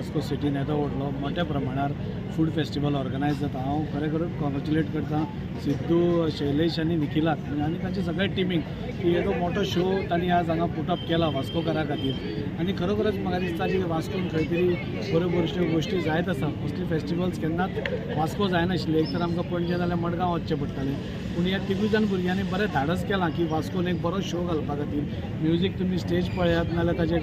वास्को सिटीन येदो व्हडलो मोठ्या प्रमाणार फूड फेस्टिवल ऑर्गनायज जाता. हांव खरें खरें कॉंग्रेच्युलेट करता सिद्धू, शैलेश आनी निखिलाक आनी तांच्या सगळ्या टिमीक की येदो मोठो शो तांणी आज हांगा पुटअप केला वास्कोकारा खातीर. आनी खरोखरच म्हाका दिसता की वास्कोन खंय तरी बऱ्यो बऱ्योश्यो गोश्टी जायत आसा. असली फेस्टिवल्स केन्नाच वास्को जायनाशिल्ले. एक तर आमकां पणजे जाल्यार मडगांव वचचें पडटालें, पूण ह्या तिगूय जाण भुरग्यांनी बरें धाडस केलां की वास्कोन एक बरो शो घालपा खातीर. म्युजीक तुमी स्टेज पळयात नाजाल्यार ताजे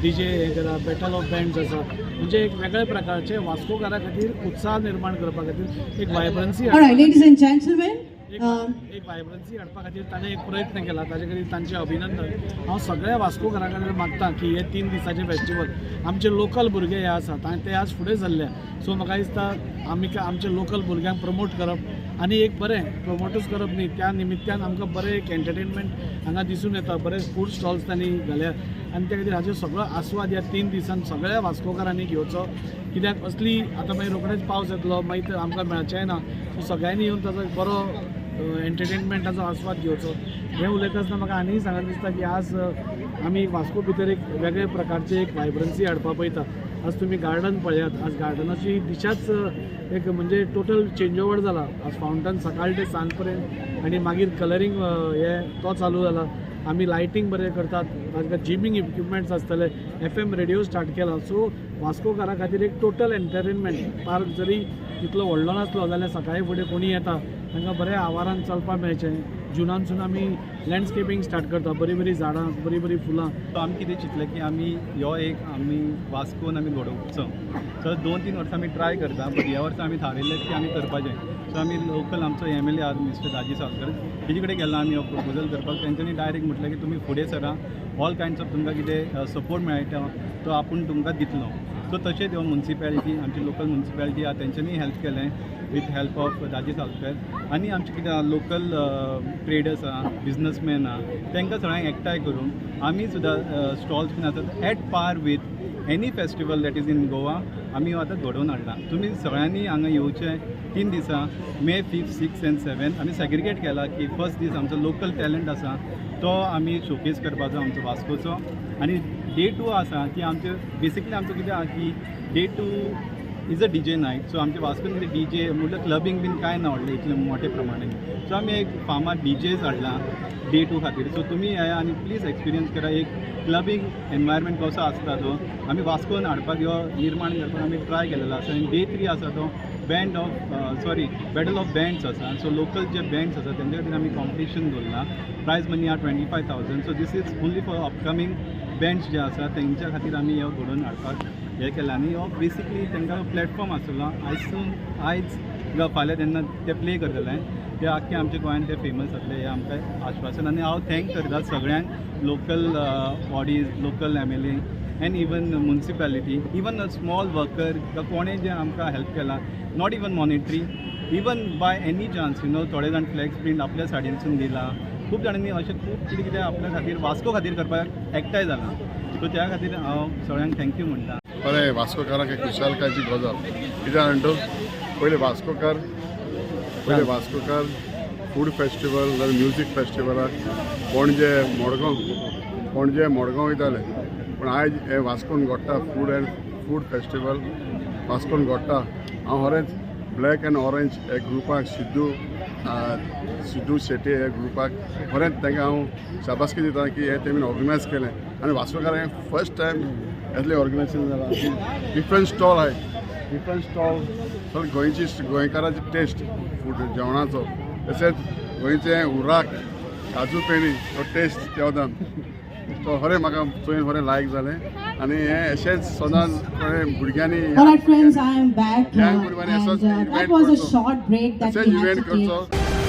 डीजे हें करा, बॅटल ऑफ बँड्स आसा, म्हणजे एक वेगळ्या प्रकारचे वास्कोकारा खातीर उत्साह निर्माण करपा खातीर एक वायब्रन्सी All right, ladies and gentlemen, एक वायब्रन्सी हाडपा खातीर ताणें एक प्रयत्न केला, ताजे खातीर तांचें अभिनंदन. हांव सगळ्या वास्कोकारां कडेन मागता की हे 3 दिसाचे फेस्टिवल आमचे लोकल भुरगे हे आसात आनी ते आज फुडें सरल्या. सो म्हाका दिसता आमी आमचे लोकल भुरग्यांक प्रमोट करप आनी एक बरें प्रमोटूच करप न्ही, त्या निमित्यान आमकां बरें एक एंटरटेनमेंट हांगा दिसून येता. बरे फूड स्टॉल्स तांणी घाल्या आनी त्या खातीर हाचो सगळो आस्वाद ह्या 3 दिसान सगळ्या वास्कोकारांनी घेवचो. कित्याक असली आतां मागीर रोखडेच पावस येतलो, मागीर आमकां मेळचेंय ना. सो सगळ्यांनी येवन ताचो बरो एंटरटेनमेंटाचो आस्वाद घेवचो. हें उलयता आसतना म्हाका आनीय सांगत दिसता की आज आमी वास्को भितर एक वेगळे प्रकारचे एक वायब्रन्सी हाडपा पळयता. आज तुमी गार्डन पळयात, आज गार्डनाची दिशाच एक म्हणजे टोटल चेंज ओवर जाला. आज फावंटन सकाळ ते सांज पर्यंत आनी मागीर कलरींग हे तो चालू जाला. आमी लायटींग बरें करतात, तांकां जिमींग इक्विपमेंट्स आसतले, FM radio start केला. सो वास्कोकारा खातीर एक टोटल एंटरटेनमेंट पार्क जरी तितलो व्हडलो नासलो जाल्यार सकाळी फुडें कोणी येता तांकां बरें आवारान चलपाक मेळचें. जुनानसून आमी लँडस्केपींग स्टार्ट करता, बरीं बरीं झाडां, बरीं बरीं फुलां. सो आमी कितें चिंतलें की आमी ह्यो एक आमी वास्कोन आमी घडोवचो. सो 2-3 वर्सां आमी ट्राय करता, बट ह्या वर्सा आमी थारयलें की आमी करपाचें. सो आमी लोकल आमचो MLA आहा मिस्टर दाजी सावकर, तेजे कडेन गेला आमी हो प्रपोजल करपाक. तेंच्यांनी डायरेक्ट म्हटलें की तुमी फुडें सरा, ऑल कायंड्स ऑफ तुमकां कितें सपोर्ट मेळटा तो आपूण तुमकां दितलो. सो तशेंच ह्यो मुन्सिपेलिटी, आमची लोकल मुन्सिपेलिटी आहा तेंच्यांनी हेल्प केलें विथ हेल्प ऑफ दाजी सावकर. आनी आमचे कितें लोकल ट्रेडर्स आहा, बिजनसमॅन आहा, तांकां सगळ्यांक एकठांय करून आमी सुद्दां स्टॉल्स बीन आसात at par with any festival that is in Goa आमी हो आतां घडोवन हाडला. तुमी सगळ्यांनी हांगा येवचें. 3 दिसां May 5, 6 and 7 आमी सेग्रिगेट केला की फर्स्ट दीस आमचो लोकल टॅलंट आसा तो आमी शोकेस करपाचो आमचो वास्कोचो. आनी डे 2 आसा की आमचे बेसिकली आमचो कितें आहा की day 2 is a DJ night. So आमचे वास्कोन कितें डीजे म्हटल्यार क्लबींग बीन कांय ना व्हडलें इतलें मोठे प्रमाणे. सो आमी एक फामाद डीजेज हाडला डे 2 खातीर. सो तुमी येया आनी प्लीज एक्सपिरियन्स करा एक क्लबींग एनवायरमेंट कसो आसता तो आमी वास्कोन हाडपाक ह्यो निर्माण करपाक आमी ट्राय केलेलो आसा. आनी डे 3 आसा तो band of sorry battle of bands आसा. सो लोकल जे बँड्स आसा तेंच्या खातीर आमी कॉम्पिटिशन दवरलां. प्रायज मनी आहा 25,000. So this is only for upcoming bands जे आसा तेंच्या खातीर आमी ह्यो घडोवन हाडपाक हें केलां. आनी हो बेसिकली तांकां प्लॅटफॉर्म आसलो आयजसून आयज किंवा फाल्यां तेन्ना ते प्ले करतले ते आख्खे आमच्या गोंयान ते फेमस जातले हें आमकां आश्वासन. आनी हांव thank करता सगळ्यांक local bodies, local MLA and even municipality, even a small worker कोणें जें आमकां हेल्प केलां, not even monetary, even by any chance you know. थोडे जाण फ्लॅक्स प्रिंट आपल्या साडयेनसून दिला, खूब जाणांनी अशें खूब कितें कितें आपल्या खातीर वास्को खातीर करपाक एकठांय जालां. सो त्या खातीर हांव सगळ्यांक thank you म्हणटा. बरें, वास्कोकारांक एक खुशालकायेची गजाल कित्याक म्हणटा, पयले वास्कोकार फूड फेस्टिवल जाल्यार म्युजीक फेस्टिवलाक पणजे मडगांव वयताले, पूण आयज हें वास्कोन घडटा फूड एंड फूड फेस्टिवल वास्कोन घडटा. हांव खरेंच ब्लॅक एंड ऑरेंज हे ग्रुपाक, सिद्धू शेट्ये हे ग्रुपाक खरेंच तांकां हांव शाबासकी दिता की हें तेमी ऑर्गनायज केलें. आनी वास्कोकारांक फर्स्ट टायम येतलें ऑर्गनायजेशन जालां. डिफरंट स्टॉल आहाय, डिफरंट स्टॉल सगळे गोंयची गोंयकाराची टेस्ट फूड जेवणाचो, तशेंच गोंयचें उराक काजू पेणी तो टेस्ट तेवदान तो खरें म्हाका चोयन खरें लायक जालें. आनी हें अशेंच सदांच भुरग्यांनी All right, friends, I am back. And that was a short break that अशेंच we had event to take. करचो.